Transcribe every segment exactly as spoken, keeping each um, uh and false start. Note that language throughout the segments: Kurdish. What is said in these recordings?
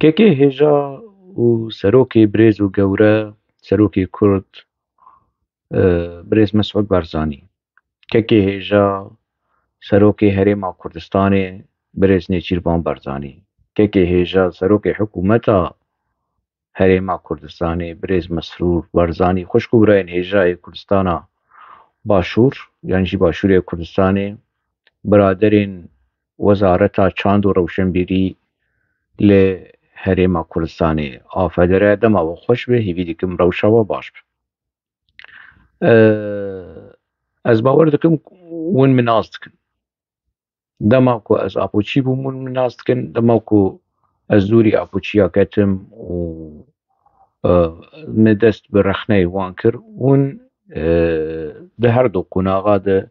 Kekê hêja û serokê birêz û gewre, serokê Kurd, e, birêz Mesûd Barzanî. Kekê hêja serokê Herêma Kurdistanê, birêz Nêçîrvan Barzanî. Kekê hêja serokê hikûmeta Herêma Kurdistanê, birêz Mesrûr Barzanî. Xwişk û birayên hêja yê Kurdistana Başûr, yan jî Başûrê Kurdistanê, biraderên Wezareta Çand û Rewşenbîrî li Herêma Kurdistanê, A F D R, dema we xweş be, hêvî dikim rewşa we baş be. Ee, ez bawer dikim win min nas dikin. Dema ku ez Apoçî bûm, hûn min nas dikin. Dema ku ez dûrî Apoçiya ketim û, e, min dest bi rexneyê wan kir, hûn, e, di her du qonaxa de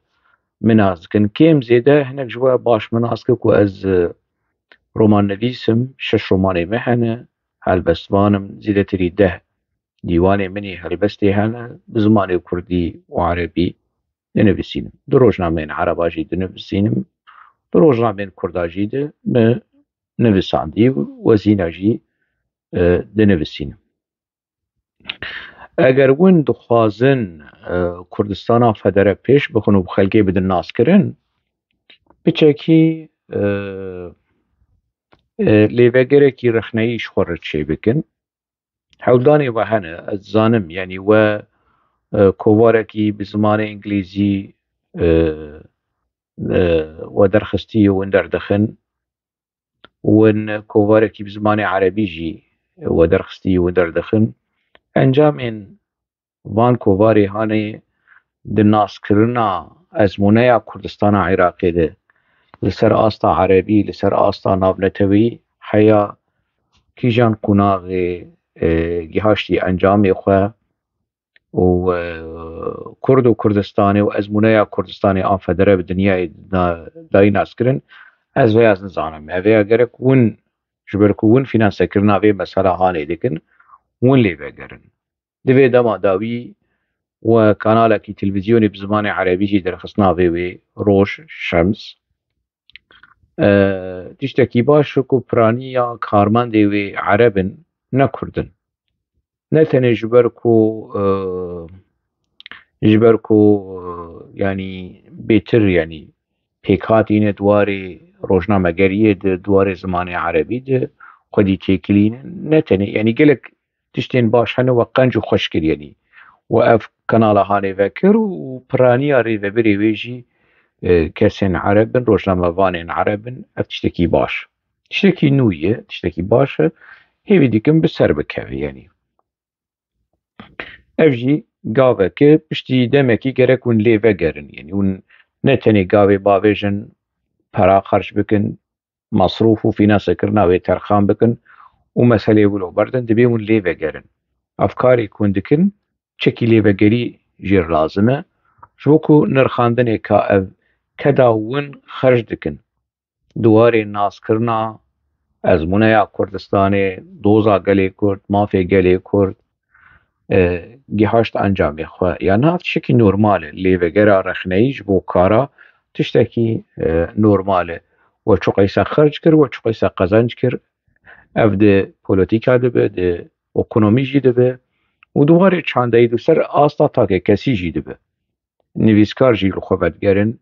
min nas dikin. Kêm zêde hinek ji we baş min nas kir ku ez, e, romannivîs im, şeş romanê me hene, helbestvan im, zêdetirî deh dîwanê min ê helbestê hene, bi zimanê kurdî û erebî dinivîsînim. Di rojnameyên ereba jî dinivîsînim. Di rojnameyên kurda jî de min nivîsandî û wezîna jî, e, dinivîsînim. Eger hûn dixwazin, e, Kurdistana federe pêş bixin û bi xelkê bidin naskirin, piçekî, e, e, lêvegerekî rexneyî ji xwe re çêbikin. Hewldanê we hene, ez dizanim, yanî we, e, kovarekî bi zimanê îngilîzî, e, e, we derxistî û hûn derdixin. Win kovarekî bi zimanê erebî jî we derxistî û hûn derdixin. Encamên van kovarê hanê di naskirina ezmûneya Kurdistana Iraqê de li ser asta erebî, li ser asta navneteweyî heya kîjan qonaxê, e, gihaştî encamê xwe û, e, Kurd û Kurdistanê û ezmûneya Kurdistanê a federe bi dinyayê da-, dayî naskirin, ez vêya ez nizanim. Ev vêya gerek hûn, ji ber ku hûn fînansekirina vê mesela hanê dikin, hûn lê vegerin. Di vê dema dawî we kanalekî televîzyonê bi zimanê erebî jî derxistina vê wê roj, şems. E, tiştekî baş e ku piraniya karmendê wê ereb in, ne kurd in. Ne tenê ji ber ku, e, ji ber ku, e, yanî bêtir, yanî pêkhatîne di warê rojnamegeriyê de, di warê zimanê erebî de xwedî têkilînin, ne tenê, yanî gelek tiştên baş hene we qenc û xweş kir, yanî we ev kanala hanê vekir û piraniya rêvebirê wê jî, e, kesên ereb bin, rojnamevanên ereb bin, ev tiştekî baş. Tiştekî nû ye, tiştekî baş e. Hêvî dikim bi ser bikeve, yanî. Ev jî gaveke piştî demekî gerek hûn lê vegerin. Yanî hûn ne tenê gavê bavêjin, pera xerc bikin, masrûf û fînansekirina wê terxan bikin û meseleyê wilo berdin, divê hûn lê vegerin. Ev karê ku hûn dikin, çekî lêvegerî jê re lazim e. Ji bo ku nirxandinê ka ev keda hûn xerc dikin, di warê naskirina ezmûneya Kurdistanê, doza gelê Kurd, mafê gelê Kurd, e, gihaşt encamê xwe. Ya niha tiştekî normal e. Lêvegera rexneyî ji bo kara tiştekî, e, normal e. We çi qeysa xerc kir, we çi qeysa qezenc kir. Ev di polîtîka de be, di ekonomî jî de be. Û di warê çandeyî de ser asta takekesî jî de be. Nivîskar jî li xwe vedigerin,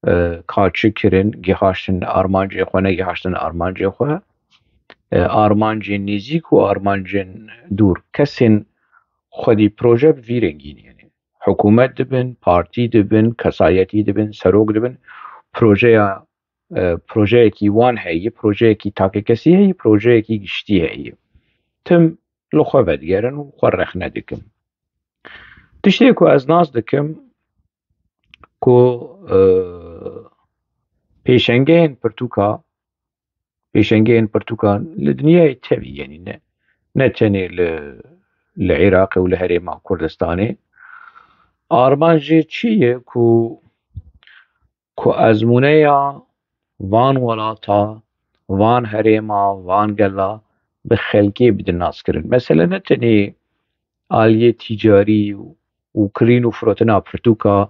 e, ka çi kirin, gihaştin armancê xwe, negihaştin armancê xwe. E, armancên nêzîk û armancên dûr. Kesên xwedî proje bi vî rengî ne. Yanî hikûmet dibin, partî dibin, kesayetî dibin, serok dibin. Projeya, e, projeyekî wan heye, projeyekî takekesî heye, projeyekî giştî heye. Tim li xwe vedigerin û xwe rexne dikin. Tiştê ku ez nas dikim, ku, e, pêşengehên pirtûka, pêşengehên pirtûka li dinyayê tevî, yanî ne, ne tenê li, li Iraqê û li Herêma Kurdistanê. Armanc jê çi ye ku, ku ezmûneya van welata, van herêma, van gela bi xelkê bidin naskirin. Mesele ne tenê aliyê tîcarî û kirîn û firotina pirtûka,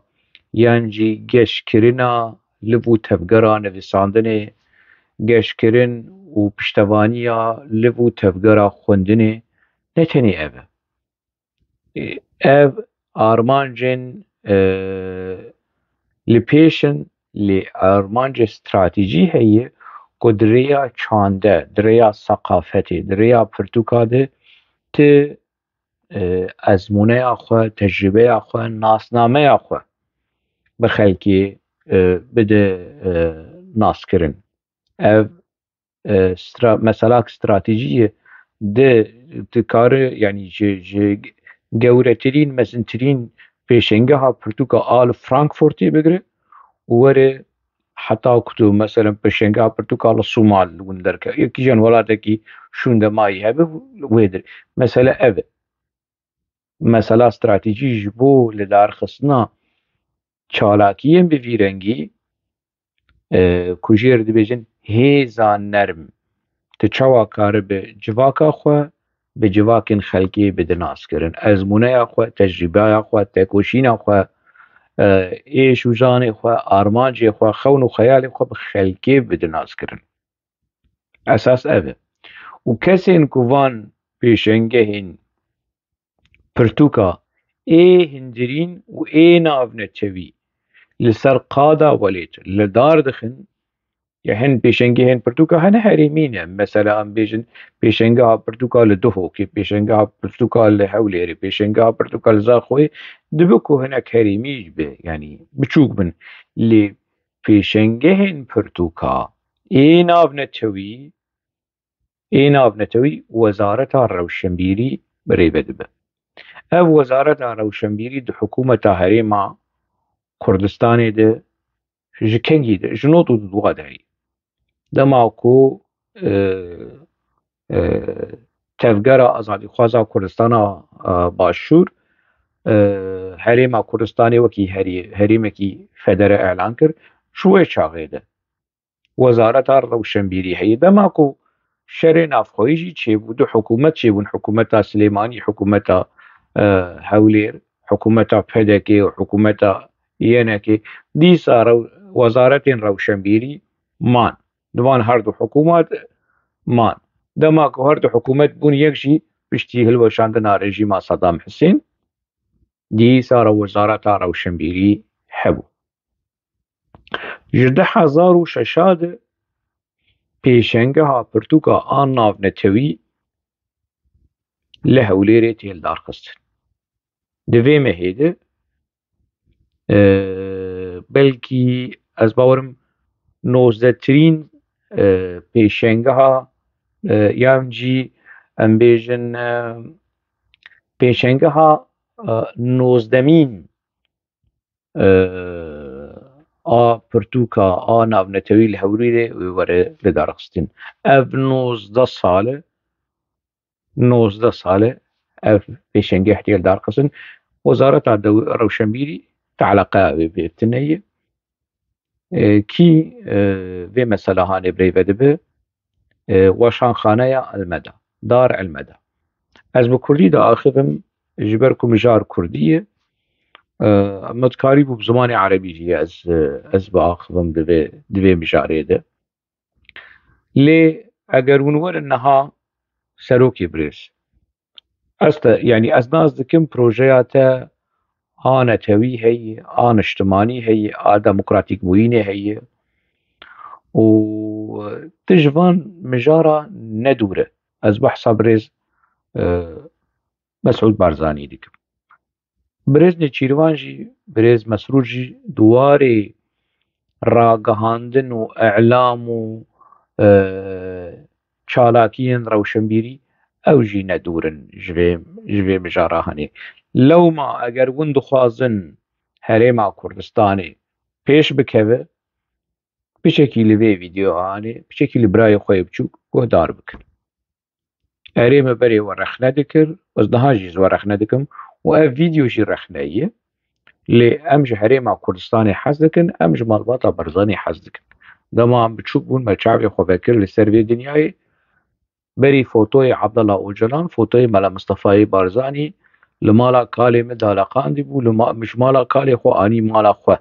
yan jî geşkirina liv û tevgera nivîsandinê, geşkirin û piştevaniya liv û tevgera xwendinê ne tenê ev e. Ev armancên, e, li pêş in, lê armancê stratejî heye ku di rêya çande, di rêya seqafetê, di rêya pirtûka de ti, e, ezmûneya xwe, tecrûbeya xwe, nasnameya xwe bi xelkê, e, bide, e, naskirin. Ev, e, stra-, meselak stratejî ye. Di, dikare, yanî ji, ji gewretirîn, mezintirîn pêşengeha pirtûka a li Frankfurtê bigire û were heta ku tu, meselen, pêşengeha pirtûka li Sûmal li win derke. Yekî jî welatekî şûnde mayî hebe wê dir. Mesele ev e. Mesela stratejî ji bo lidarxistina çalakiyên bi vî rengî, e, ku jê re dibêjin hêza nerm. Tu çawa karibe civaka xwe bi civakên xelkê bide naskirin? Ezmûneya xwe, tecrîbeya xwe, tekoşîna xwe, e, êş û janê xwe, armancê xwe, xewn û xeyalê xwe bi xelkê bide naskirin. Esas ev e. Û kesên ku van pêşengehên pirtûka ê hundirîn û ê navnetewî li ser qada welêt li dar dixin, ya hin pêşengehên pirtûka hene herêmî ne. Mesela, em bêjin pêşengeha pirtûka li Duhokê, pêşengeha pirtûka li Hewlêrê, pêşengeha pirtûka li Zaxoyê, dibe ku hinek herêmî jî be, yanî biçûk bin. Lê pêşengehên pirtûka ê navnetewî, ê navnetewî Wezareta Rewşenbîrî birêve dibe. Ev Wezareta Rewşenbîrî di hikûmeta Herêma Kurdistanê de ji kengî de, ji nod û du de ye. Dema ku, e, e, Tevgera Azadîxwaza Kurdistana, e, Başûr, e, Herêma Kurdistanê wekî herî-, herêmekî federe elan kir, ji wê çaxê de Wezareta Rewşenbîrî heye. Dema ku şerê navxweyî jî çêbû, du hikûmet çêbûn, hikûmeta Silêmanî, hikûmeta, e, Hewlêr, hikûmeta P D K û hikûmeta Y N K. Dîsa rew-, wezaretên rewşenbîrî man. Di van her du hikûmet man. Dema ku her du hikûmet bûn yek jî piştî hilweşandina rejîma Saddam Husên, dîsa re Wezareta Rewşenbîrî hebû. Ji du hezar û şeş de pêşengeha pirtûka a navnetewî li Hewlêrê tê lidarxistin. Di vê mehê de, e, belkî ez bawerim nozdetirîn, e, pêşengeha, e, yan jî em bêjin, e, pêşengeha, e, nozdemîn, e, a pirtûka a navnetewî li Hewlêrê wê were lidarxistin. Ev nozdeh sal e, nozdeh sal e ev pêşengeh tê lidarxistin. Wezareta dew-, Rewşenbîrî te'leqeya wê bi tune ye. E, kî, e, vê meselehanê birêve dibe? E, Weşanxaneya Elmeda, Dar Elmeda. Ez bi kurdî diaxivim, ji ber ku mijar kurdî ye. E, min dikarîbû bi zimanê erebî jî ez, e, ez biaxivim di vê, di vê mijarê de. Lê eger hûn werin niha serokê birêz, ez te, yanî ez nas dikim projeya te a netewî heye, a niştimanî heye, a demokratîkbûyînê heye û tu ji van mijara nedûr e. Ez behsa birêz, e, Mesûd Barzanî dikim. Birêz Nêçîrvan jî, birêz Mesrûr jî di warê ragihandin û îlam û, e, çalakiyên rewşenbîrî ew jî nedûr in ji vê, ji vê mijara hanê. Lewma eger hûn dixwazin Herêma Kurdistanê pêş bikeve, piçekî li vê vîdeoyanê, piçekî li birayê xwe yê biçûk guhdar bikin. Erê, me berê we rexne dikir, ez niha jî ji we rexne dikim û ev vîdeo jî rexne ye. Lê em ji Herêma Kurdistanê hez dikin, em ji malbata Barzanî hez dikin. Dema em biçûk bûn, me çavê xwe vekir li ser vê dinyayê. Berî fotoyê Abdullah Ocalan, fotoyê Mela Mistefayê Barzanî li mala kalê min daleqandî bû, li ma-, min ji mala kalê xwe anî mala xwe.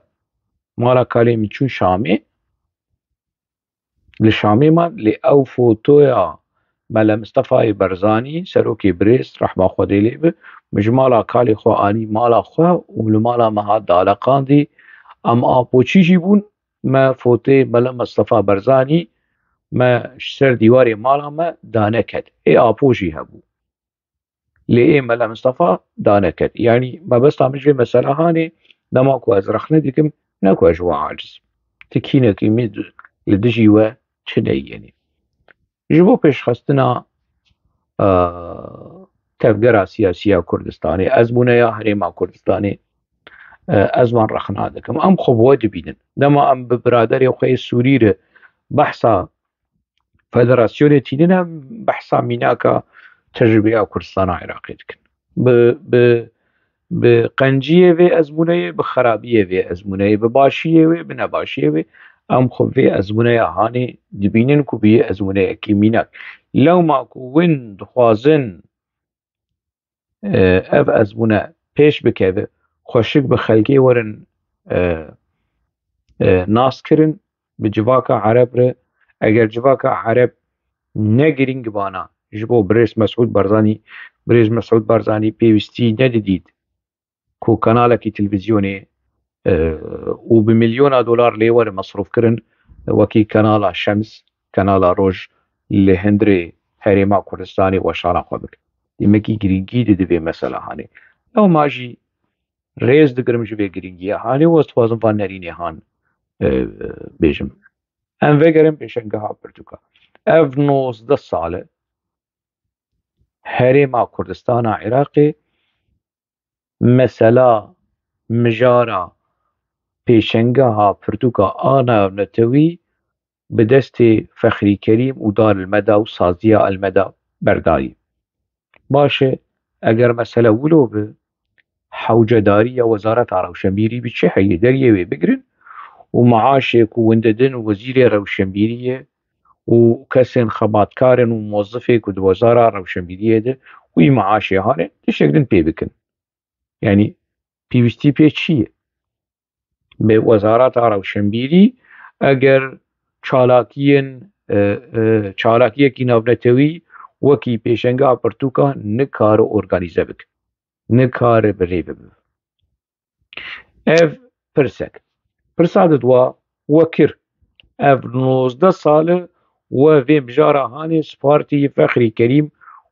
Mala kalê min çû Şamê. Li Şamê man, lê ew fotoya Mele Mistefayê Berzanî, serokê birêz, rehma Xwedê lê bi, min ji mala kalê xwe anî mala xwe û li mala me hat daleqandî. Em apoçî jî bûn, me fotê Mele Mistefa Berzanî me ji ser dîwarê mala me daneket. Ê apo jî hebû. Lê ê Mele Mistefa daneket. Yanî mebesta min ji vê mesela hanê, dema ku ez rexne dikim, ne ku ez ji we aciz im. Tikînekî min li dijî we çi neyênî. Ji bo pêşxistina, e, tevgera siyasî ya Kurdistanê, ezmûneya Herêma Kurdistanê, e, ez van rexna dikim. Em xwe bi we dibînin. Dema em bi biraderê xwe yê Sûrî re behsa federasyonê tînin, em behsa mînaka tecrûbeya Kurdistana Iraqê dikin. Bi, bi, bi qenciyê vê ezmûneyê, bi xerabiyê vê ezmûneyê, bi başiyê wê, bi nebaşiyê wê, em xwe vê ezmûneya hanê dibînin ku bî ezmûneyekî mînak. Lewma ku win dixwazin, e, ev ezmûne pêş bikeve, xweşik bi xelkê werin, e, e, nas kirin, bi civaka Ereb re, eger civaka Ereb ne girîng bana, ji bo birêz Mesûd Barzanî, birêz Mesûd Barzanî pêwîstî nedidît ku kanalekî televîzyonê, e, û bi milyona dolar lê were mesrûf kirin, wekî kanala Şems, kanala Roj li hundirê Herêma Kurdistanê weşana xwe bike. Demekî girîngî dide vê mesela hanê. Ew ma jî rêz digirim ji vê girîngiya hanê û ez dixwazim van nerînê han, e, bêjim. Em vegerin pêşengeha pirtûka. Ev nozdeh sal e Herêma Kurdistana Iraqê mesela mijara pêşengeha pirtûka a navnetewî bi destê Fexrî Kerîm û Dar el Meda û Saziya El Meda berdayî. Baş e, eger mesele wilo bi, hewcedariya Wezareta Rewşenbîrî bi çi heye deriyê wê bigirin û maaşê ku win didin wezîrê rewşenbîriyê û kesên xebatkar in û mozifê ku di Wezara Rewşenbîriyê de wî maaşê hane tiştek din pê bikin. Yanî pêwîstî pê çi ye? Bi Wezareta Rewşenbîrî eger çalakiyên, e, e, çalakiyekî navnetewî wekî pêşengeha pirtûka nikare organîze bike, nikare bi rê bibe. Ev pirsek. Pirsa didwa we kir. Ev nozdeh sal e we vê mijara hanê spartî Fexrî Kerîm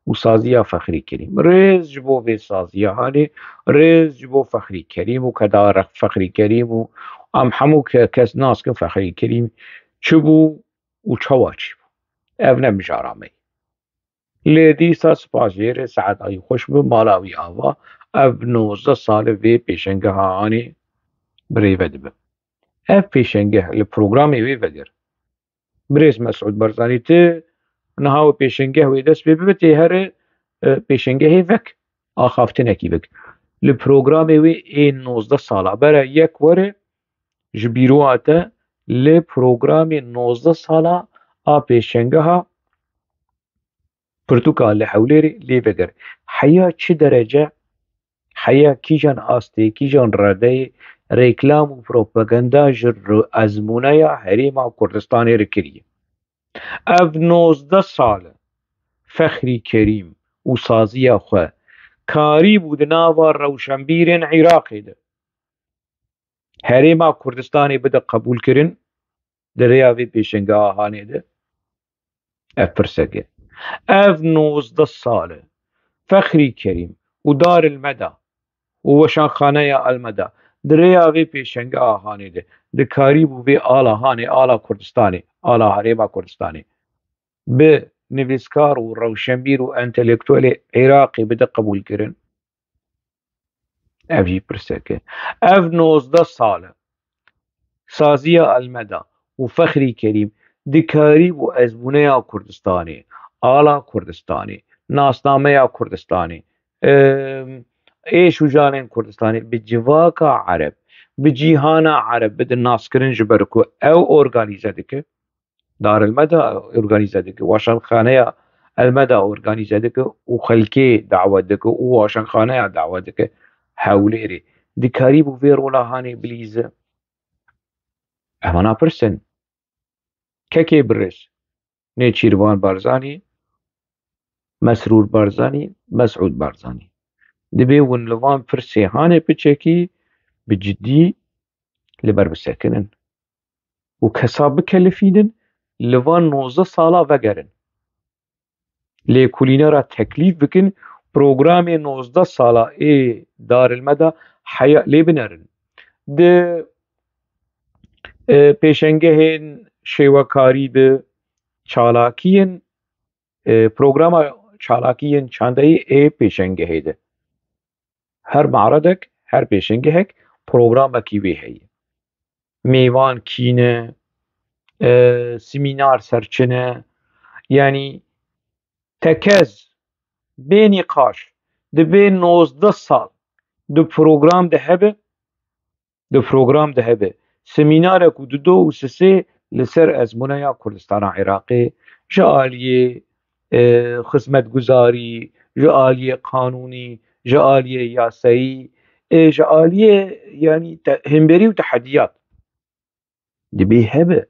û saziya Fexrî Kerîm. Rêz ji bo vê saziya hanê, rêz ji bo Fexrî Kerîm û kedara Fexrî Kerîm û em hemû ke-, kes naskin Fexrî Kerîm çi bû û çawa çî bû. Ev ne mijara me ye. Lê dîsa spas jê re, saeta wî xweş bi, mala wî ava, ev nozdeh sal e vê pêşengeha hanê bi rê ve dibe. Ev pêşengeh li programê wê veger. Birêz Mesûd Barzanî, ti niha wê pêşengeh wê dest pê bibe, tê here, e, pêşengehê vek, axaftinekî vek. Li programê wê ê nozdeh sala bere yek were ji bîroya te li programê nozdeh sala a pêşengeha pirtûka li Hewlêrê lê veger. Heya çi derece, heya kîjan astê, kîjan redeyê reklam û propaganda ji ro-, ezmûneya Herêma Kurdistanê re kiriye. Ev nozdeh sal e Fexrî Kerîm û saziya xwe karîbû di nava rewşenbîrên Iraqê de Herêma Kurdistanê bide qebûlkirin di rêya vê pêşengeha hanê de? Ev pirsek e. Ev nozdeh sal e Fexrî Kerîm û Dar el Meda û Weşanxaneya El Meda di rêya vê pêşengeha hanê de dikarîbû vê ala hanê, ala Kurdistanê, ala Herêma Kurdistanê bi nivîskar û rewşenbîr û entelektuelê Iraqê bide qebûlkirin? Ev jî pirsek e. Ev nozdeh sal e saziya El Meda û Fexrî Kerîm dikarîbû ezmûneya Kurdistanê, ala Kurdistanê, nasnameya Kurdistanê, em, êş û janên Kurdistanê bi civaka Ereb, bi cîhana Ereb bide naskirin, ji ber ku ew organîze dike. Dar el Meda organîze dike, Weşanxaneya El Meda organîze dike û xelkê dawet dike û Weşanxaneya dawet dike Hewlêrê. Dikarîbû vê rola hanê bilîze? Ev ana pirs in. Kekê birêz Nêçîrvan Barzanî, Mesrûr Barzanî, Mesûd Barzanî. Dibê hûn li van pirsê hanê piçekî bi cidî li ber bisekinin û kesa bikelifînin li van nozdeh sala vegerin. Lêkolîna re teklîf bikin, programê nozdeh sala ê Darülmeda heya lê binerin. Di, e, pêşengehên şêwekarî bi çalakiyên, e, programa çalakiyên çandeyî ê pêşengehê de. Her maredek, her pêşengehek programekî wê heye. Mêvan kî ne, e, semînar ser çi ne, yanî tekez bê nîqaş, dibê nozdeh sal di program de hebe, di program de hebe. Semînarek û dido û sisê li ser ezmûneya Kurdistana Iraqê, ji aliyê, e, xizmetguzarî, ji aliyê qanûnî, ji aliyê yasayî, e, ji aliyê, yanî te-, hemberî û tehediyat. Dibê hebe.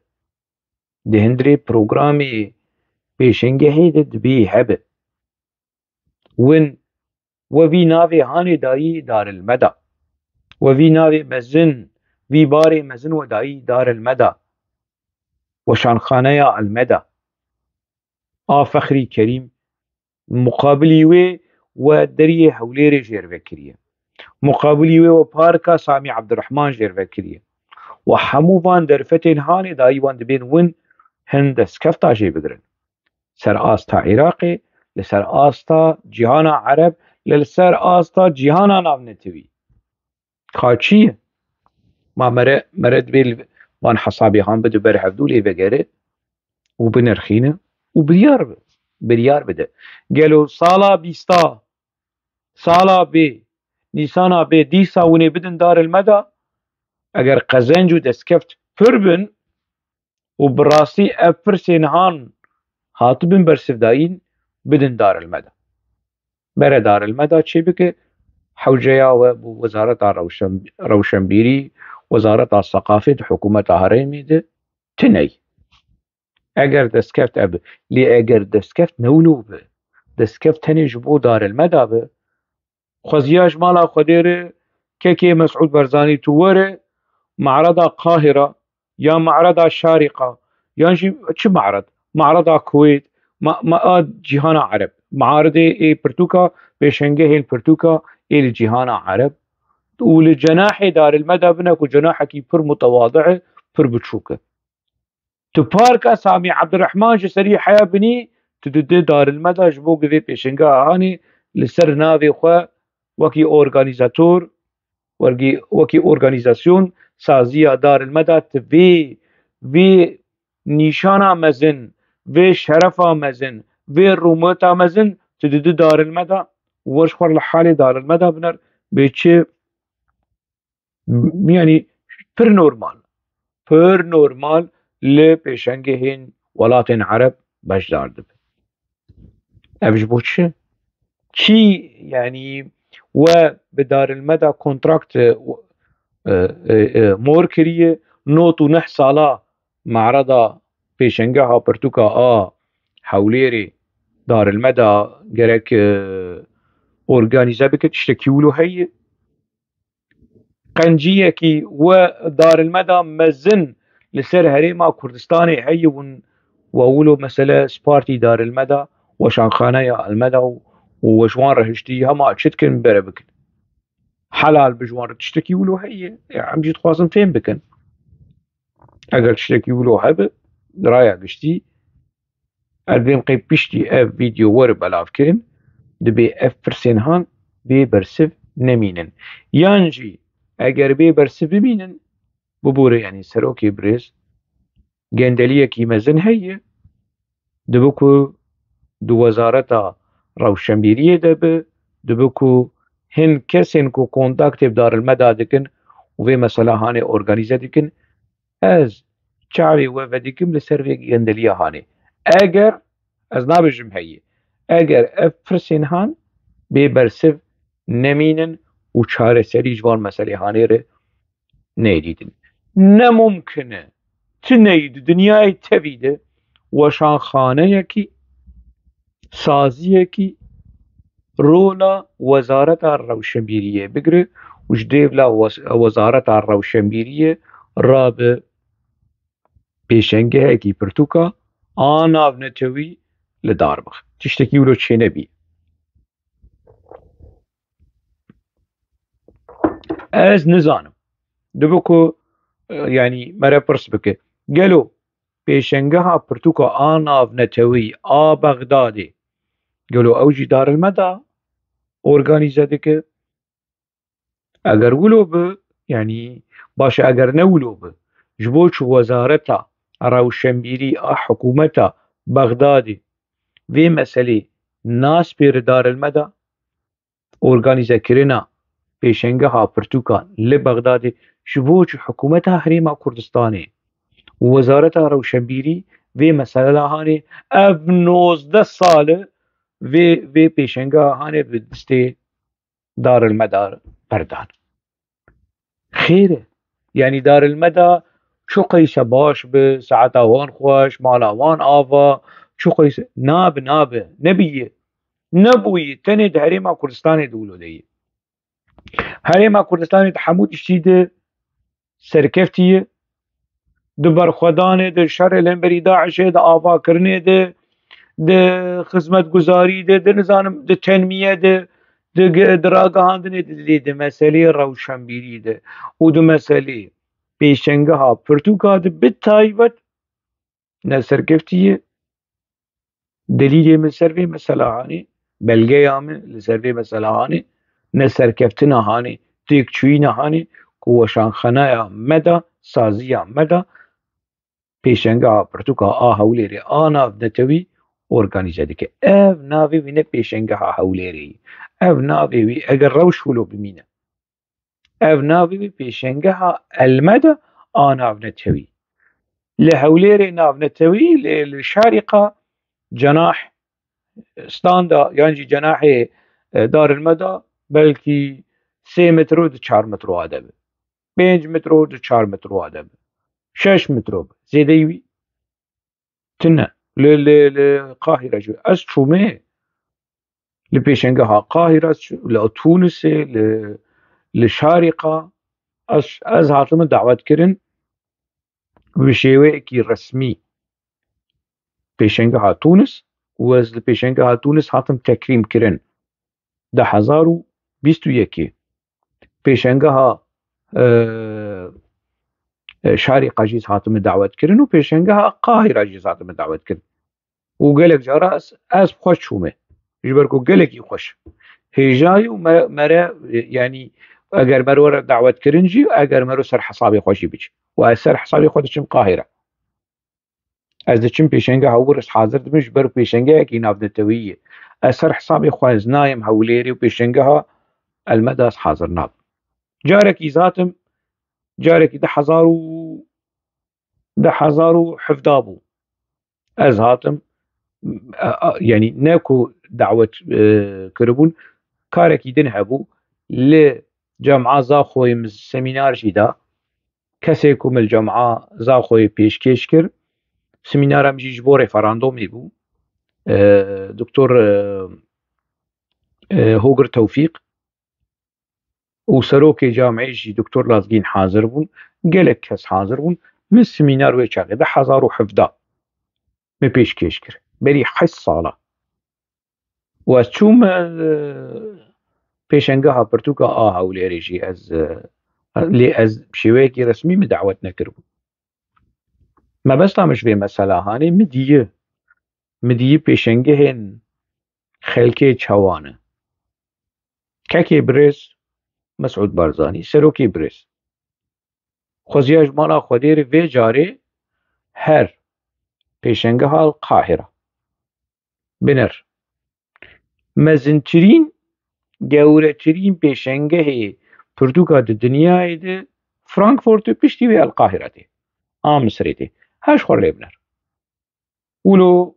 Di hundirê programê pêşengehê de dibê hebe. Win we vî navê hanê dayî Darülmeda. We vî navê mezin, vî barê mezin we dayî Darülmeda. Weşanxaneya Elmeda. A Fexrî Kerîm, muqabilî wê we deriyê Hewlêrê jêr vekiriye. Muqabilî wê we parka Samî Ebdurrehman jêr vekiriye. We hemû van derfetên hanê dayî wan dibên win hin destkefta jê bigirin. Ser asta Iraqê, li ser asta cîhana Ereb, li ser asta cîhana navnetewî. Ka çi ye? Ma mere, mere dibê li van hesabê han bide ber hevdû lê vegere û binirxîne û biryar bi-, biryar bide. Gelo sala bîsta, sala bê, nîsana bê, dîsa winê bidin Darülmeda, eger qezenc û destkeft pir bin û bi rastî ev pirsên han hatibin bersivdayîn, bidin Darülmeda. Bere Darülmeda çê bike, hewceya we bû Wezareta Rewşen-, Rewşenbîrî, Wezareta Seqafê di hikûmeta herêmê de tiney. Eger destkeft ev, lê eger destkeft ne wilo bi, destkeft tenê ji bo Darülmeda bi, xweziya ji mala Xwedê re kekê Mesûd Barzanî tu were, Me'reda Qahira, ya Me'reda Şarîqa, yan jî çi me'red? Me'reda Kuweyt, ma-, ma-, a cîhana Ereb. Me'aridê ê pirtûka, pêşengehên pirtûka ê li cîhana Ereb. Û li cenahê Darülmeda bine ku cenahekî pir mutewadi e, pir biçûk e. Tu parka Samî Ebdurrehman ji serî heya binî, tu didê Darülmeda ji bo ku vê pêşengeha hanê li ser navê xwe wekî organîzator, wekî, wekî organîzasyon saziya Darülmeda tu vê, vê nîşana mezin, vê şerefa mezin, vê rûmeta mezin tu didî Darülmeda û we ji xwe li halê Darülmeda biner bê çi, yanî pir normal, pir normal li pêşengehên welatên Ereb beşdar dibe. Ev ji bo çi? Kî, yanî we bi Darülmeda kontrakt, e, e, e, e, mor kiriye, not û neh sala me'reda pêşengeha pirtûka a Hewlêrê Darülmeda gerek, e, organîze bike, tiştekî wilo heye. Qenciyekî we Darülmeda mezin li ser herêma Kurdistanê heye û we wilo mesele spartî Darülmeda, weşanxaneya Elmeda û, û we ji wan re hiştî hema çi dikin bere bikin. Helal bi ji wan re tiştekî wilo heye. Ya, em jî dixwazin fêm bikin. Eger tiştekî wilo hebe, raya giştî, ez dibêm qey piştî ev vîdeo were belavkirin, dibê ev pirsên han bê bersiv nemînin. Yan jî eger bê bersiv bimînin, bibûre, yanî serokê birêz gendeliyekî mezin heye, dibe ku di wezareta rewşenbîriyê de be, dibe ku hin kesên ku kontaktê bi Darülmeda dikin û vê mesela hanê organîze dikin, ez çavê we vedikim li ser vê gendeliya hanê. Eger, ez nabêjim heye, eger ev pirsên han bê bersiv nemînin û çareserî ji van meselê hanê re neyê dîtin. Ne mumkin e, Çi neyî di dinyayê tevî de weşanxaneyekî, saziyekî rola Wezareta Rewşenbîriyê bigire û ji dêvla wez-, Wezareta Rewşenbîriyê rabe pêşengehekî pirtûka a navnetewî li dar bixe. Tiştekî wilo çênebî. Ez nizanim. Dibe ku, e, yanî mere pirs bike. Gelo pêşengeha pirtûka a navnetewî a Bexdadê, gelo ew jî Darülmeda organîze dike? Eger wilo bi, yanî baş e, eger ne wilo bi, ji bo çi Wezareta Rewşenbîrî a hikûmeta Bexdadê vê meselê naspêre Darülmeda? Organîzekirina pêşengeha pirtûkan li Bexdadê ji bo çi hikûmeta Herêma Kurdistanê û Wezareta Rewşenbîrî vê mesela hanê, ev nozdeh sal e vê, vê pêşengeha hanê bi destê Darülmedar berdan. Xêr e. Yanî Darülmeda çi qeyse baş bi, saeta wan xweş, mala wan ava, çi qeyse nabe, nabe, nebûye. Nebûye, tenê di Herêma Kurdistanê de wilo de ye. Herêma Kurdistanê di hemû tiştî de serkeftî ye. Di berxwedanê de, şerê li hemberî DAIŞê de, avakirinê de, di xizmetguzarî de, di nizanim, di tenmiyê de, di ge-, di ragihandinê de, lê di meselê rewşenbîrî de û di meselê pêşengeha pirtûka de bi taybet ne serkeftî ye. Delîlê min ser vê mesela hanê, belgeya min li ser vê mesela hanê, ne serkeftina hanê, têkçûyîna hanê ku weşanxaneya me de, saziya me de, pêşengeha pirtûka a Hewlêrê a navnetewî organîze dike. Ev navê wî ne pêşengeha Hewlêrê ye. Ev navê wî eger rewş wilo bimîne, ev navê wî pêşengeha Elmeda a navnetewî. Li Hewlêrê navnetewî, li, li Şarîqa cenah standa, yan jî cenahê, e, Darülmeda belkî sê metro di çar metro ade be. Pênc metro di çar metro ade be. Şeş metro be. Zêdeyî wî tune. Li, li, li Qahîre jî. Ez çûme li pêşengeha Qahîre, li Tunisê, li, li Şarîqa. Ez, ez hatime dawetkirin bi şêweyekî resmî pêşengeha Tunis û ez li pêşengeha Tunis hatim tekrîm kirin. Du hezar û bîst û yekê pêşengeha, e, e, Şarîqa jî hatime dawet kirin û pêşengeha Qahîra jî hatime dawet kirin. Û gelek cara ez, ez bi xwe çûme. Ji ber ku gelekî xweş hêjayî û me-, mere, e, yanî eger mero were dawet kirin jî, eger mero ser hesabê xwe jî biçî. Û ez ser hesabê xwe diçim Qahîra. Ez diçim pêşengeha wir, ez hazir dibim, ji ber pêşengehekî navnetewî ye. Ez ser hesabê xwe ez nayêm Hewlêrê û pêşengeha Elmeda ez hazir nabim. Carekî zatim, carekî du hezar û, du hezar û hevdeh bû. Ez hatim, a, a, yanî ne ku dawet, e, kiribûn, karekî din hebû, li Cema Zaxoyê min semînar jî da, kesê ku min li Cema Zaxoyê pêşkêş kir, semînara min jî ji bo referandomê bû. E, Doktor, e, e, Hogir Tewfîq û serokê camiyê jî Doktor Lazgîn hazir bûn. Gelek kes hazir bûn. Min semînar wê çaxê, du hezar û hevdeh, min pêşkêş kir. Berî heşt sala. Û ez çûm, e, pêşengeha pirtûka a Hewlêrê jî ez, e, lê ez bi şêweyekî resmî min dawet nekiribû. Mebesta min ji vê mesela hanê, min dîyi, min dîyi pêşengehên xelkê çawa ne. Kekê birêz Mesûd Barzanî, serokê birêz, xweziya ji mala Xwedê re vê carê her pêşengeha li Qahira. Binêr. Mezintirîn, gewretirîn pêşengehê pirtûka di dinyayê de Frankfurt û piştî wê El Qahira tê. A Misirê tê. Her ji xwe lê binêr. Wilo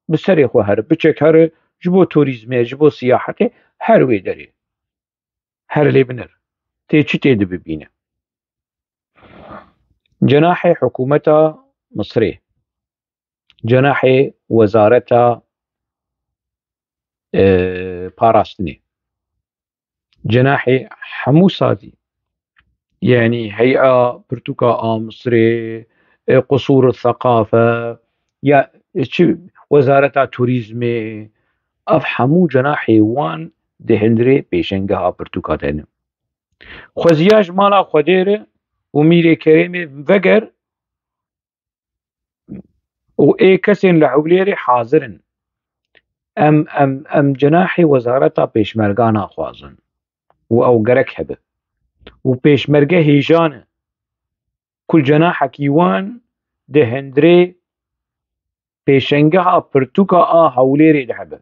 bi serê xwe here, biçek here, ji bo turîzmê, ji bo siyahetê, her wê derê. Her lê binêr. Tê çi tê de bibîne. Cenahê hikûmeta Misirê, cenahê wezareta, e, parastinê, cenahê hemû sazî, yanî heya pirtûka a Misirê, e, qusûr seqafe, ya çi wezareta turîzmê, ev hemû cenahê wan di hundirê pêşengeha pirtûka de ne. Xweziya ji mala Xwedê re û Mîrê Kerêmê veger û ê kesên li Hewlêrê hazir in. Em, em, em cenahê wezareta pêşmerga naxwazin û ew gerek hebe. Û pêşmerge hêja ne ku cenahekî wan di hundirê pêşengeha pirtûka a Hewlêrê de hebe.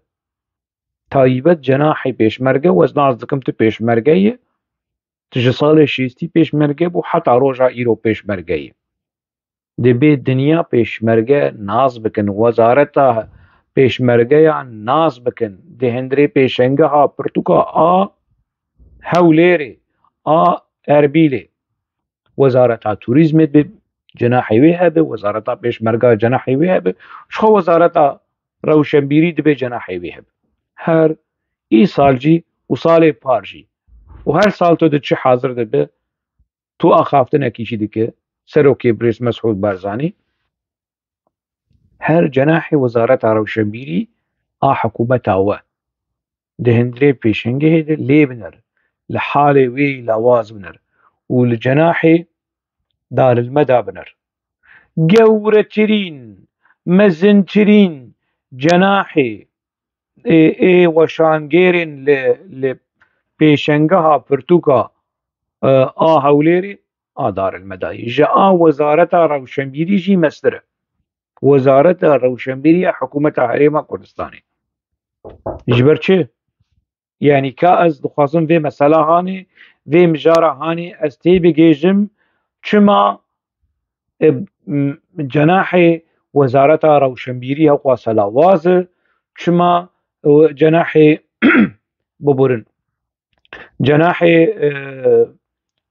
Taybet cenahê pêşmerge, ez nas dikim tu pêşmerge yî, tu ji salê şêstî pêşmerge bû, heta roja îro pêşmerge yî. Divê dinya pêşmerge nas bikin, wezareta pêşmergeyan nas bikin, di hundirê pêşengeha pirtûka a Hewlêrê, a Erbîlê. Wezareta Turîzmê dibe cenahê wê hebe, wezareta pêşmerga cenahê wê hebe, jixwe wezareta rewşenbîrî dibe cenahê wê hebe. Her îsal jî û salê par jî û her sal tu diçî hazir dibe, tu axaftinekî jî dike, serokê birêz Mesûd Barzanî, her cenahê wezareta rewşenbîrî a hikûmeta we di hundirê pêşengehê de lê binir, li halê wê lawaz binir û li cenahê darilmeda binir. Gewretirîn, mezintirîn cenahê ê, ê weşangêrên li, li pêşengeha pirtûka, e, a Hewlêrê a darilmedayî. Ji a wezareta rewşenbîrî jî mestir e. Wezareta rewşenbîrî ya hikûmeta Herêma Kurdistanê. Ji ber çi? Yanî ka ez dixwazim vê mesela hanê, vê mijara hanê ez tê bigêjim, çima, e, m-, cenahê wezareta rewşenbîrî hewqas lawaz e, çima, e, cenahê, biborin, cenahê, e,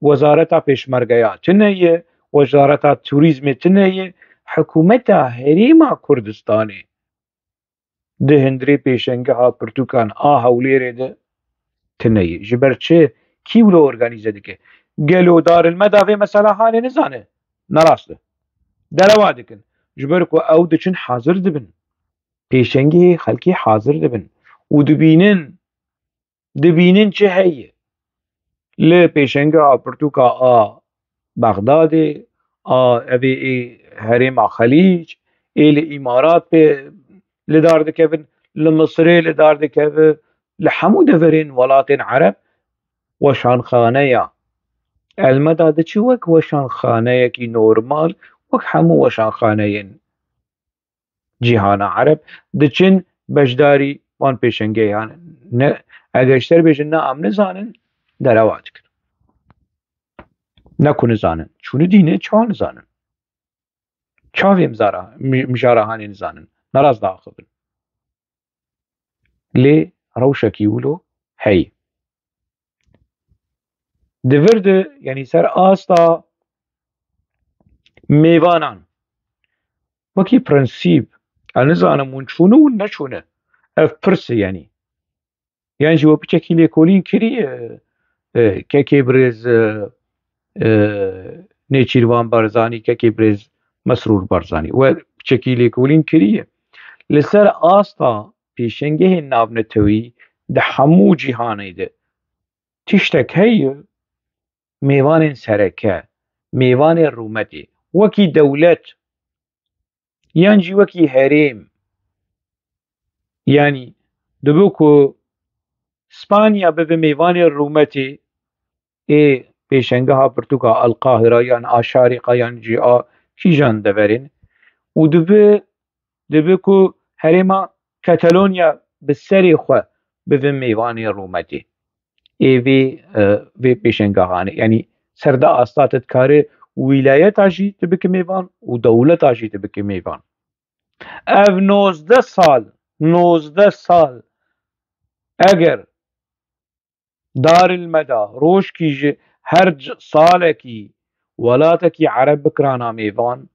wezareta pêşmergeya tune ye, wezareta turîzmê tune ye, hikûmeta Herêma Kurdistanê di hundirê pêşengeha pirtûkan a Hewlêrê de tune ye. Ji ber çi? Kî wilo organîze dike? Gelo darilmeda vê mesela hanê nizane? Ne rast e. Derewa dikin. Ji ber ku ew diçin hazir dibin. Pêşengehê xelkê hazir dibin û dibînin, dibînin çi heye. Li pêşengeha pirtûka a Bexdadê, a evê ê herêma Xelîc, ê li Îmarat pê li dar dikevin, li Misirê li dar dikeve, li hemû deverên welatên Ereb weşanxaneya Elmeda diçi wek weşanxaneyekî normal, wek hemû weşanxaneyên cîhana Ereb, diçin beşdarî wan pêşengeyan. Ne, eger ji te re bêjin, na, em nizanin, derewa dikin. Ne ku nizanin. Çûnî dînê, çawa nizanin? Çavê mizara, mi-, mijara hanê nizanin. Neraz diaxivin. Lê rewşekî wilo heye. Di vir de, yanî ser asta mêvanan, wekî prensîp, ez nizanim hûn çûne hûn neçûne. Ev pirs e, yanî. Yan jî we piçekî lêkolîn kiriye, e, kekê birêz, e, e, Nêçîrvan Barzanî, kekê birêz Mesrûr Barzanî. We piçekî lêkolîn kiriye. Li ser asta pêşengehên navnetewî di hemû cîhanê de tiştek heye, mêvanên sereke, mêvanên rûmetê, wekî dewlet, yan jî wekî herêm. Yanî dibe ku Spanya bibe mêvanê rûmetê ê pêşengeha pirtûka Elqahira yan a Şarîqa yan jî a kîjan deverên û dibe, dibe ku herêma Katalonya bi serê xwe bibe mêvanê rûmetê ê vê, e, vê pêşengehanê. Yanî serde asta tu dikare wîlayeta jî tu bike mêvan û dewleta jî tu bike mêvan. Ev nozdeh sal, nozdeh sal eger Darülmeda rojkî ji her c-, salekî welatekî Ereb bikirana mêvan,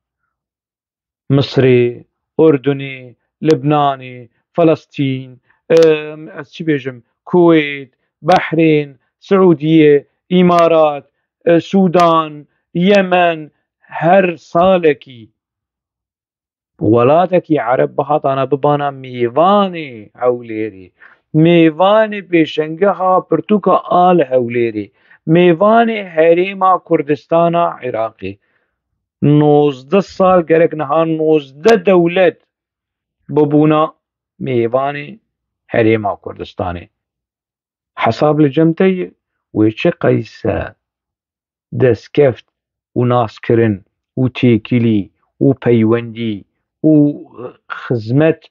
Misrê, Urdunê, Libnanê, Filistîn, em, ez çi bêjim, Kuweyt, Behrên, Siûdiyê, Îmarat, e, Sûdan, Yemen, her salekî welatekî Ereb bihatana bibana mêvanê Hewlêrê, mêvanê pêşengeha pirtûka a li Hewlêrê, mêvanê herêma Kurdistana Iraqê. Nozdeh sal, gerek niha nozdeh dewlet bibûna mêvanê herêma Kurdistanê. Hesab li cem te ye, wê çi qeyse destkeft û naskirin û têkilî û peywendî û xizmet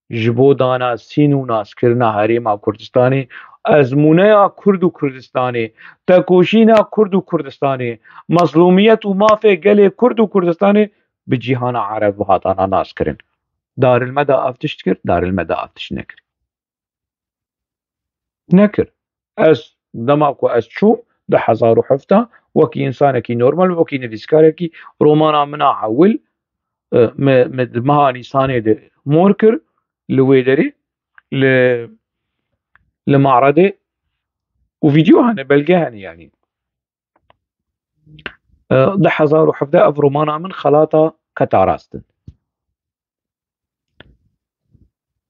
ji bo danasîn û naskirina herêma Kurdistanê, ezmûneya Kurd û Kurdistanê, tekoşîna Kurd û Kurdistanê, mezlûmiyet û mafê gelê Kurd û Kurdistanê bi cîhana Ereb hatana naskirin. Daril me da ev tişt kir, daril me da ev tişt nekir. Nekir. Ez, dema ku ez çûm, du hezar û hevdeh, wekî însanekî normal, wekî nivîskarekî, romana min a ewil, e, me, me di meha Nîsanê de mor kir, li wê derê, li, li Maredê, û vîdeo hene, belge hene, yanî. E, du hezar û hevdeh ev romana min xelata keta rast in.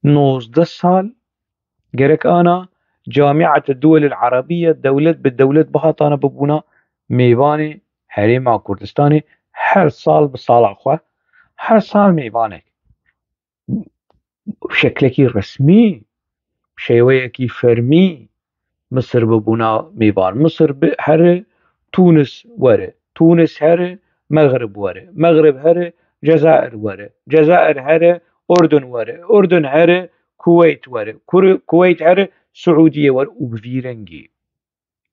Nozdeh sal gerek ana Camiat Duwel Arabiye dewlet bi dewlet bihatana bibûna mêvanê herêma Kurdistanê, her sal bi sala xwe, her sal mêvanek. Şeklekî resmî, şêweyekî fermî Misir bibûna mêvan. Misir bi here, Tunis were, Tunis here, Mexrib were, Mexrib here, Cezair were, Cezair here, Urdun were, Urdun here, Kuweyt were, Kur-, Kuweyt here, Siûdiyê were û bi vî rengî.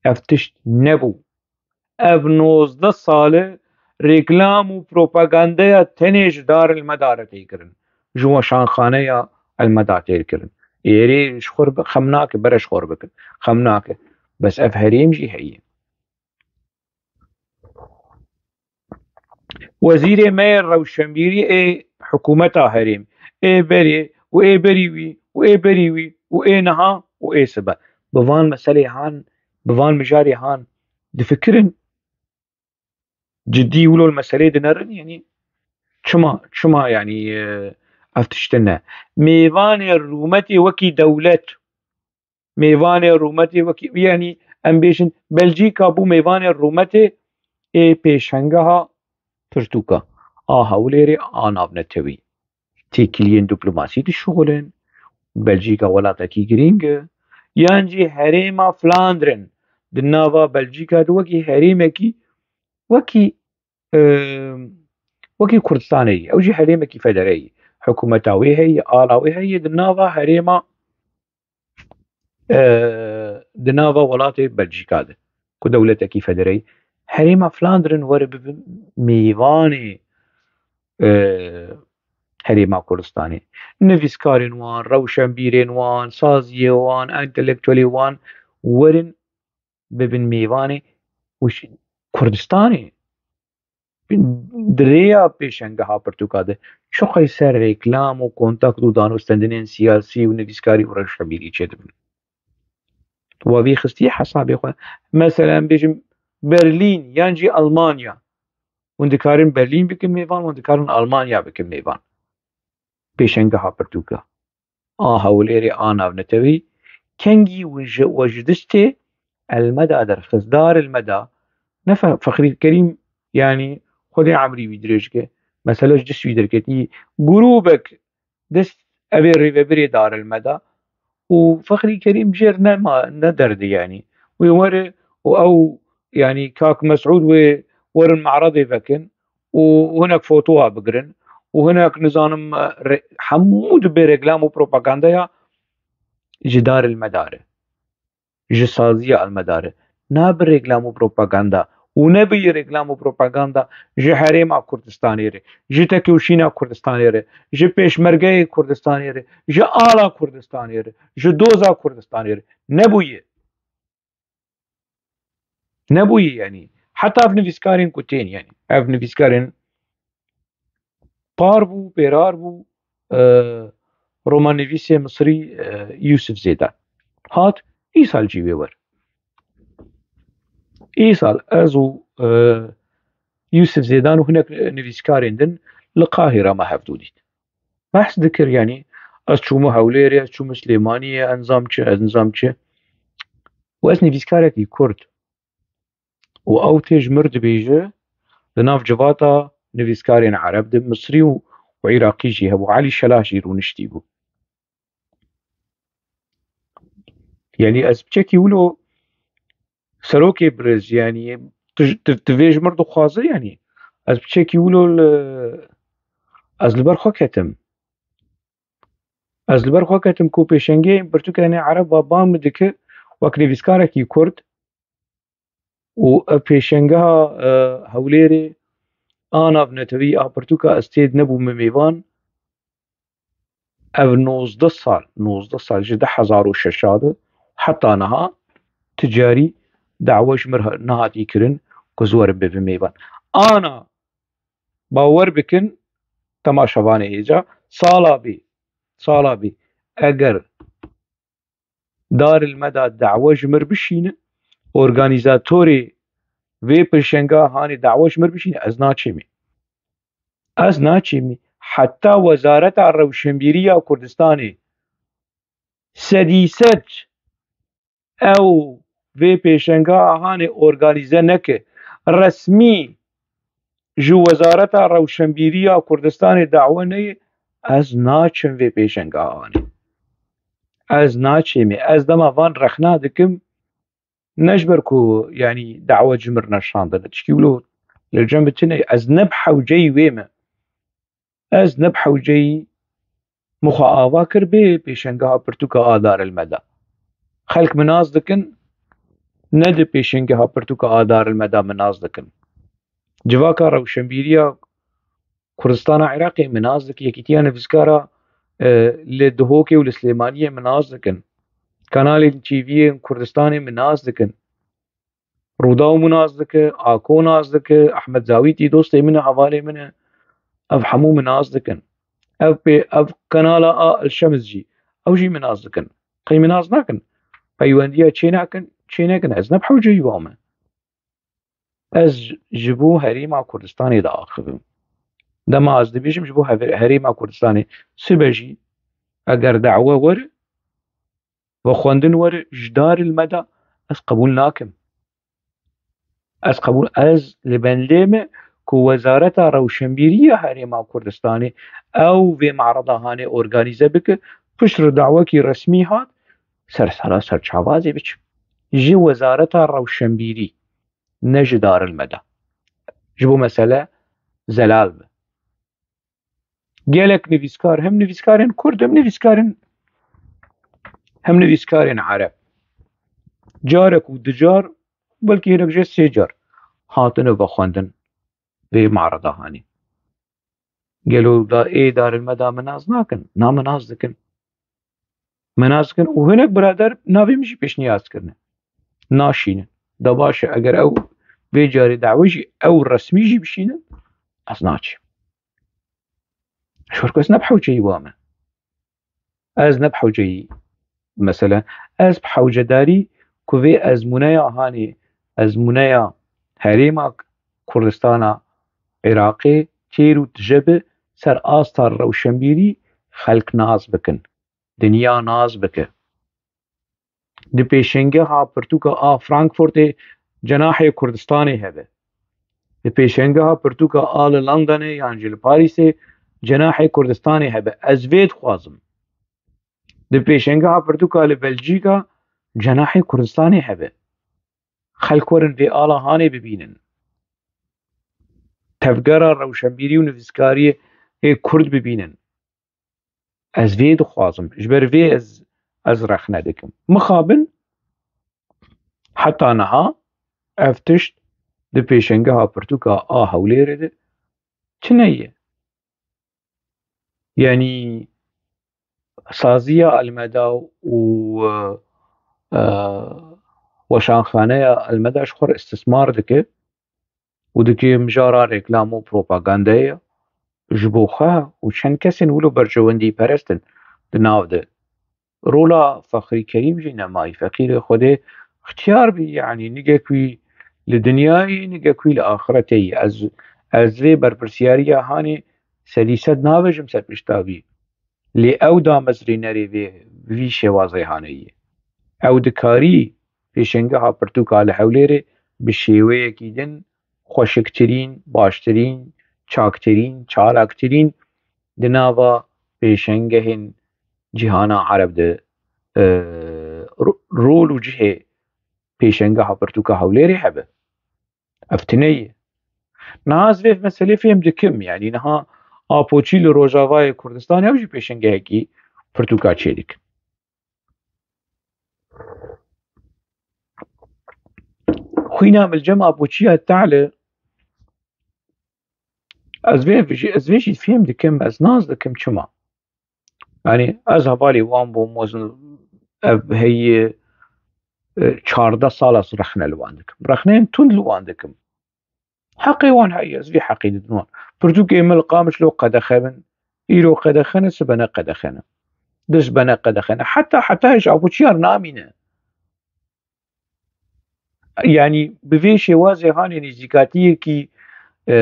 Ev tişt nebû. Ev nozdeh sal e reklam û propagandeya tenê ji Dar el Medar e tê kirin. Ji weşanxaneya El Meda tê kirin. Êrê ji xwe re bi-, xem nake, bere ji xwe re bikin. Xem nake. Bes ev herêm jî heye. Wezîrê me yê rewşenbîrî ê hikûmeta herêm, ê berê û ê berî wî û ê berî wî û ê niha û ê sibe. Bi van meselê han, bi van mijarê han difikirin? Cidî wilo li meselê dinerin? Yanî çima, çima yanî, e, ev tiştin ne? Mêvanê rûmetê wekî dewlet, mêvanê rûmetê wekî, yanî em bêjin Belcîka bû mêvanê rûmetê ê pêşengeha pirtûka a Hewlêrê a navnetewî. Têkiliyên diplomasî dişuxulin. Belcîka welatekî girîng e. Yan jî herêma Flandrin di nava Belcîka de wekî herêmekî, wekî, e, wekî Kurdistanê ye. Ew jî herêmekî federeyî. Hikûmeta wê heye, ala wê heye di nava herêma e, di nava welatê Belcîka de, ku dewletekî federeyî, herêma Flandrin were bibin mêvanê, e, herêma Kurdistanê. Nivîskarên wan, rewşenbîrên wan, saziyê wan, entelektuelê wan werin bibin mêvanê û ş-, Kurdistanê. Di rêya pêşengeha pirtûka de çi qeyser reklam û kontakt û danûstendinên siyasî û nivîskarî û rewşenbîrî çêdibin. Wa vî xistî hesabê xwe. Mesela, em bêjin Berlîn yan jî Almanya. Hûn dikarin Berlîn bikin mêvan, hûn dikarin Almanya bikin mêvan. Pêşengeha pirtûka a Hewlêrê a navnetewî, kengî we ji, we ji distê El Meda derxist, Dar El Meda, ne Fe-, Fexrî Kerîm, yanî Xwedê emrî wî dirêj ke, mesele ji dist wî derketî, grûbek dist evê rêvebirê Dar El Meda û Fexrî Kerîm jêr nema, ne derdê, yanî wê were û ew, yanî Kak Mesûd wê werin me'redê vekin û hinek fotoya bigirin û hinek, nizanim, re-, hemû dibe reklam û propagandeya ji Dar El Meda re, ji saziya El Meda re. Nabe reklam û propaganda û nebûye reklam û propaganda ji herêma Kurdistanê re, ji tekoşîna Kurdistanê re, ji pêşmergeyê Kurdistanê re, ji ala Kurdistanê re, ji doza Kurdistanê re. Nebûye. Nebûye, yanî. Heta ev nivîskarên ku tên, yanî. Ev nivîskarên par bû, pêrar bû, e, romannivîsê Misrî, e, Yûsif Zêdan. Hat, îsal jî wê wer. Îsal ez û, e, Yûsif Zêdan û hinek nivîskarên din li Qahîra me hevdû dît. Behs dikir, yanî ez çûme Hewlêrê, ez çûme Silêmaniyê, ez nizam çi, ez nizam çi. Û ez nivîskarekî Kurd. Û ew tê ji mir dibêje, di nav civata nivîskarên Ereb de, Misrî û, û Iraqî jî hebû. Elî Şelah jî rûniştî bû. Yanî ez piçekî wilo serokê birêz, yanî tu, tu, tu vê ji mir dixwaze, yanî ez piçekî wilo li, ez li ber xwe ketim. Ez li ber xwe ketim ku pêşengeyên pirtûkên Ereb ba min dike wek nivîskarekî Kurd û ev pêşengeha, e, Hewlêrê a navnetewî a pirtûka ez tê de nebûme mêvan. Ev nozdeh sal, nozdeh sal ji du hezar û şeş de heta niha ti carî dawe ji mir ha-, nehatî kirin ku ez werim bibim mêvan. Ana, bawer bikin, temaşevanê hêja, sala bî, sala bî, eger Daril Meda dawe ji mir bişîne, organîzatorê vê pêşenga hanê dawe ji mir bişîne, ez naçêmê. Ez naçêmê. Heta Wezareta Rewşenbîriya Kurdistanê sedî sed ew vê pêşenga hanê organîze neke, resmî ji Wezareta Rewşenbîriya Kurdistanê dawe neyê, ez naçim vê pêşenga hanê. Ez naçêmê. Ez dema van rexna dikim, ne ji ber ku, yanî, dawe ji mir neşandine. Tişkî wilo li cem bi tune, ez ne bi hewceyî wê me. Ez ne bi hewceyî min xwe ava kir bê pêşengeha pirtûka a Daril Meda. Xelk min nas dikin, ne di pêşengeha pirtûka a Daril Meda min nas dikin. Civaka rewşenbîriya Kurdistana Iraqê min nas dikin, Yekîtiya Nivîskara, e, li Duhokê û li Silêmaniyê min nas dikin. Kanalên T V'yên Kurdistanê min nas dikin. Rûdaw min nas dike, Ako nas dike, Ehmed Zawîtî dostê min e, hevalê min e. Ev hemû min nas dikin. Ev pê, ev kanala a El Şems jî, ew jî min nas dikin. Qey min nas nakin? Peywendiya çê nakin, çê nekin. Ez ne bi hewceyî wa me. Ez ji bo Herêma Kurdistanê diaxivim. Dema ez dibêjim ji bo hev-, Herêma Kurdistanê, sibe jî eger dawe were, vexwendin were ji Daril Meda, ez qebûl nakim. Ez qebûl, ez li bendê me ku Wezareta Rewşenbîriya Herêma Kurdistanê ew vê me'reda hanê organîze bike, piştre dawekî resmî hat, ser sera serçavazê biçim. Ji Wezareta Rewşenbîrî, ne ji Daril Meda. Ji bo mesele zelal be. Gelek nivîskar, hem nivîskarên Kurd, hem nivîskarên, hem nivîskarên Ereb, carek û du car, belkî hinek jê sê car hatine vexwendin vê me'reda hanê. Gelo da ê Daril Meda min nas nakin? Na, min nas dikin. Min nas dikin û hinek birader navê min jî pêşniyaz kirine. Naşînin. Da baş e, eger ew vê carê dawe jî ew resmî jî bişînin, ez naçim. Ji ber ku ez ne bi hewceyî wa me. Ez ne bi hewceyî, meselen, ez bi hewcedarî ku vê ezmûneya hanê, ezmûneya Herêma Kurdistana Iraqê têr û tije bi ser asta rewşenbîrî xelk nas bikin, dinya nas bike. Di pêşengeha pirtûka a Frankfurtê cenahê Kurdistanê hebe. Di pêşengeha pirtûka a li Londonê yan jî li Parîsê cenahê Kurdistanê hebe. Ez vê dixwazim. Di pêşengeha pirtûka li Belcîka cenahê Kurdistanê hebe. Xelk werin vê ala hanê bibînin. Tevgera rewşenbîrî û nivîskariyê ê Kurd bibînin. Ez vê dixwazim. Ji ber vê ez, ez rexne dikim. Mixabin heta niha ev tişt di pêşengeha pirtûka a Hewlêrê de tune ye. Yanî saziya Elmeda û, e, weşanxaneya Elmeda ji xwe re istismar dike û dike mijara reklam û propagandayê ye. ji bo xwe û çend kesên wilo berjewendî perest in di nav de. Rola Fexrî Kerîm jî nemayî. Feqîrê Xwedê xtiyar bî, yanî nigek wî li dinyayê, nigek wî li axretê yî. Ez, ez vê berpirsiyariya hanê sedî sed navêjim ser pişta wî. Lê ew damezrînerê vê, vî şêwazê hanê ye. Ew dikarî pêşengeha pirtûka li Hewlêrê bi şêweyekî din xweşiktirîn, baştirîn, çaktirîn, çalaktirîn di nava pêşengehên cîhana Ereb de, e, ro-, rol û cihê pêşengeha pirtûka Hewlêrê hebe. Ev tune ye. Niha ez vê meselê fêm dikim, yanî niha Apoçî li Rojavayê Kurdistanê ew jî pêşengehekî pirtûka çêdikin. Xwîna Milcem Apoçiya Te'le, ez vê, ez vê jî fêm dikim, ez nas dikim çima. Yanî ez hevalê wan bûm, ez ev heyî, e, çardeh sal ez rexne li wan dikim. Rexneyên tund li wan dikim. Heqê wan heye, ez vî heqî didim wan. Pirtûkê min li Qamişlo qedexe bin, îro qedexe ne, sibe ne qedexe ne. Di sibe ne qedexe ne. Heta, heta ji Apoçiya namîne. Yanî bi vê şêwazê hanê nêzîkatiyekî, e,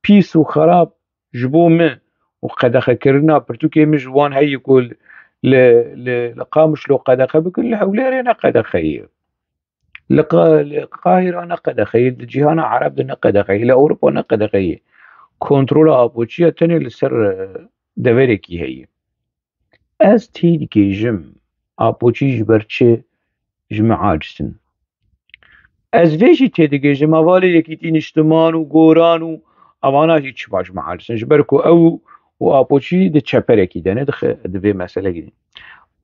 pîs û xerab ji bo min û qedexekirina pirtûkê min ji wan heye ku li, li, li Qamişlo qedexe bikin, li Hewlêrê ne qedexe ye. Li Qa-, li Qahira ne qedexe ye, li cîhana Ereb de ne qedexe ye, li Ewropa ne qedexe ye. Kontrola Apoçiya tenê li ser, e, deverekî heye. Ez têdigihêjim, Apoçî ji ber çi ji min aciz in? Ez vê jî têdigihêjim, hevalê Yekîtî Niştiman û Goran û evana jî çima ji min aciz in? Ji ber ku ew û Apoçî di çeperekî de ne, di xe-, di vê meselekî de.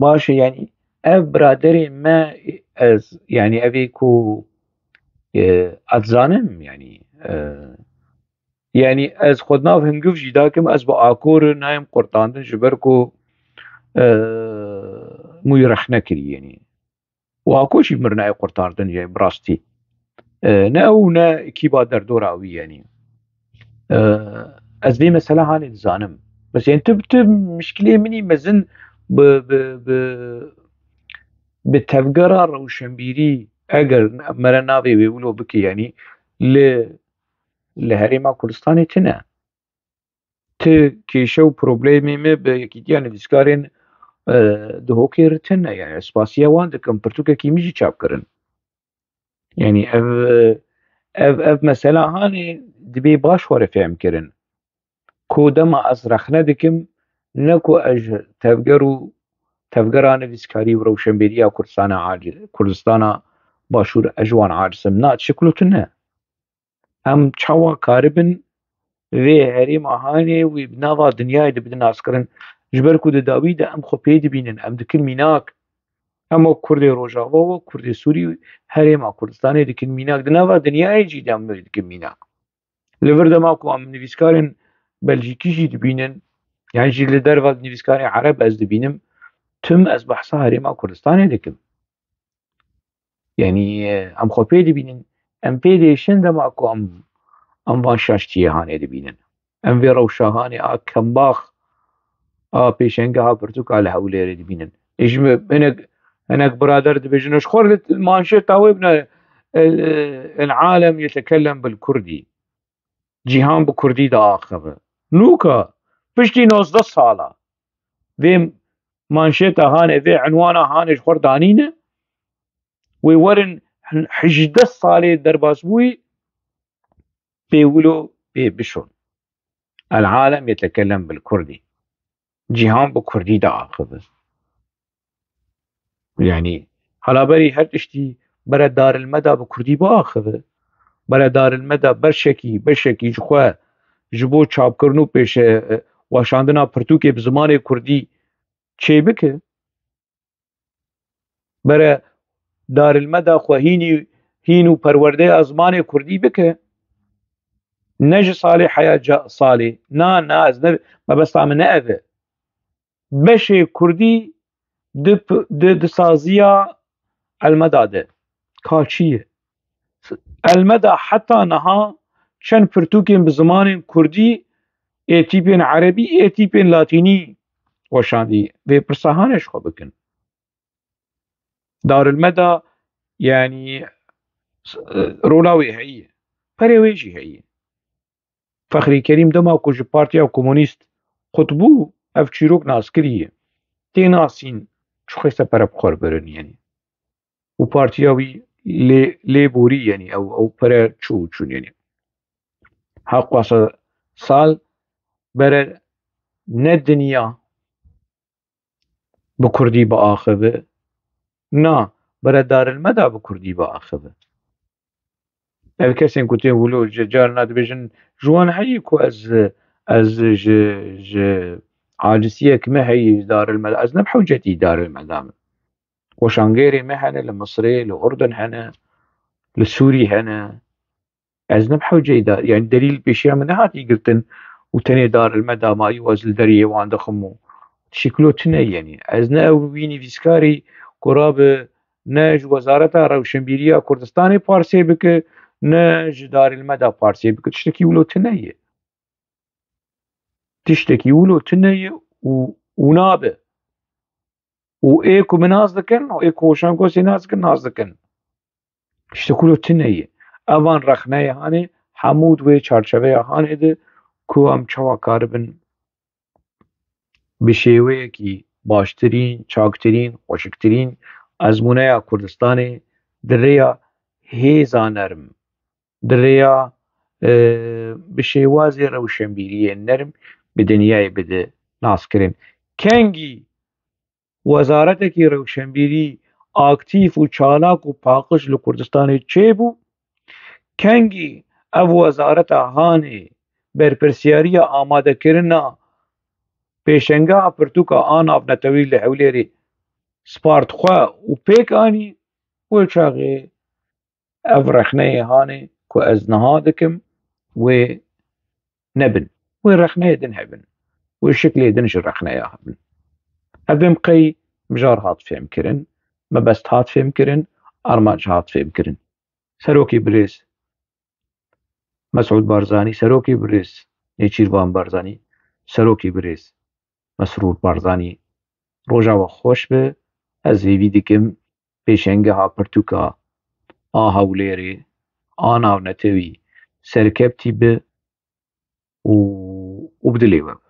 Baş e, yanî ev biraderê me, ez, yanî evê ku, e, ez dizanim, yanî, e, Yanî ez xwe di nav hingiv jî dakim, ez bi akor nayêm qurtandin ji ber ku, e, min wî rexne kirî, yanî. Û akor jî mir nayê qurtandin, yanî bi rastî. E, ne ew ne ekîba derdora wî, yanî. E, ez vê mesela hanê dizanim. Bes, yanî tu, tu mişkilê min î mezin bi, bi, bi, bi tevgera rewşenbîrî, eger mere navê wê wilo bike, yanî li li Herêma Kurdistanê tune. Ti kêşe û problemê me bi Yekîtiya Nivîskarên, e, Duhokê re tune. Yani, ez spasiya wan dikim, pirtûkekî min jî çap kirin. Yani, ev, ev, ev mesela hanê dibê baş were fehmkirin. Ku dema ez rexne dikim, ne ku ez ji tevger û tevgera nivîskarî û rewşenbîriya Kurdistana aci-, Kurdistana Başûr ez ji wan aciz im. Na, şiklo tune. Em çawa karibin vê herêma hanê wî bi nava dinyayê de bidin naskirin? Ji ber ku di dawî de em xwe pê dibînin, em dikin mînak. Em wek Kurdê Rojava, wek Kurdê Sûrî herêma Kurdistanê dikin mînak. Di nava dinyayê jî de em wê dikin mînak. Li vir dema ku em nivîskarên Belcîkî jî dibînin, yan jî li derva nivîskarên Ereb ez dibînim, tim ez behsa herêma Kurdistanê dikim. Yanî, e, em xwe pê dibînin, em pê diêşin dema ku em, em van şaştiyê hanê dibînin. Em vê rewşa hanê a kembax a pêşengeha pirtûka li Hewlêrê dibînin. Ê ji min hinek, hinek birader dibêjin, ji xwe li manşeta wê bine, el, el alem yetekellem bil kurdî. Cîhan bi kurdî diaxive. Nûka, piştî nozdeh sala vê manşeta hanê, vê enwana hanê ji xwe danîne, wê werin hejdeh salê derbasbûyî pê wilo pê bişon. El alem yetekellem bil kurdî. Cîhan bi kurdî diaxive. Yanî, halaberî her tiştî bere darilmeda bi kurdî biaxive. Bere darilmeda berşekî, beşekî ji xwe ji bo çapkirin û pêşe, e, weşandina pirtûkê bi zimanê kurdî çêbike. Bere darilmeda xwe hînî, hîn û perwerdeya zimanê kurdî bike. Ne ji salê heya ca-, salê. Na, na, ez ne, mebesta min ne ev e. Beşê kurdî di p-, di, di saziya Elmeda de. Ka çi ye? Elmeda heta niha çend pirtûkên bi zimanên kurdî ê tîpên erebî, ê tîpên latînî weşandî. Vê pirsa hane ji xwe bikin. Darülmeda, yanî, rola wê heye. Perê wê jî heye. Fexrî Kerîm dema ku ji Partiya Komunîst qut bû, ev çîrok naskirî ye. Tê nasîn çi xweste pere bi xwe birin, yanî. Û partiya wî lê, lê borî, yanî, ew, ew pere çû û çûn, yanî. Hewqasa sal bere ne dinya bi kurdî biaxive, na, bere Darülmeda bi kurdî biaxive. Ev kesên ku tên wilo ji carna dibêjin, ji wan heyî ku ez, ez ji, ji aciziyek me heyî ji Darülmeda, ez ne bi hewcetî Darülmeda me. Weşangêrê me hene li Misirê, li Urdun hene, li Sûrî hene. Ez ne bi hewceyî da, yanî delîl pêşiya min nehatî girtin û tenê Darülmeda mayî û ez li deriyê wan dixim û tişî kilo tune, yanî. Ez ne ew wî nivîskarî ku rabe ne ji Wezareta Rewşenbîriya Kurdistanê parsê bike, ne ji Darülmeda parsê bike. Tiştekî wilo tune ye. Tiştekî wilo tune ye û, û nabe. Û ê ku min nas dikin û ê ku Weşan Gosê nas dikin, nas dikin. Tiştek wilo tune ye. Evan rexneyê hanê, hemû di wê çarçeveya hanê de ku em çawa karibin bi şêweyekî baştirîn, çaktirîn, xweşiktirîn ezmûneya Kurdistanê di rêya hêza nerm, di rêya, e, bi şêwazê rewşenbîriyê nerm bi dinyayê bide naskirin. Kengî wezaretekî rewşenbîrî aktîf û çalak û paqij li Kurdistanê çêbû, kengî ev wezareta hanê berpirsiyariya amadekirina pêşengeha pirtûka a navnetewî li Hewlêrê spart xwe û pêk anî, wê çaxê ev rexneyê hanê ku ez niha dikim, wê nebin. Wê rexneyê din hebin. Wê şiklê din ji rexneya hebin. Ev ê qey mijar hat fêmkirin, mebest hat fêmkirin, armanc hat fêmkirin. Serokê birêz Mesûd Barzanî, serokê birêz Nêçîrvan Barzanî, serokê birêz Mesrûr Barzanî, roja we xweş be. Ez hêvî dikim pêşengeha pirtûka a Hewlêrê, a navnetewî serkevtî be û, û bi dilê we be.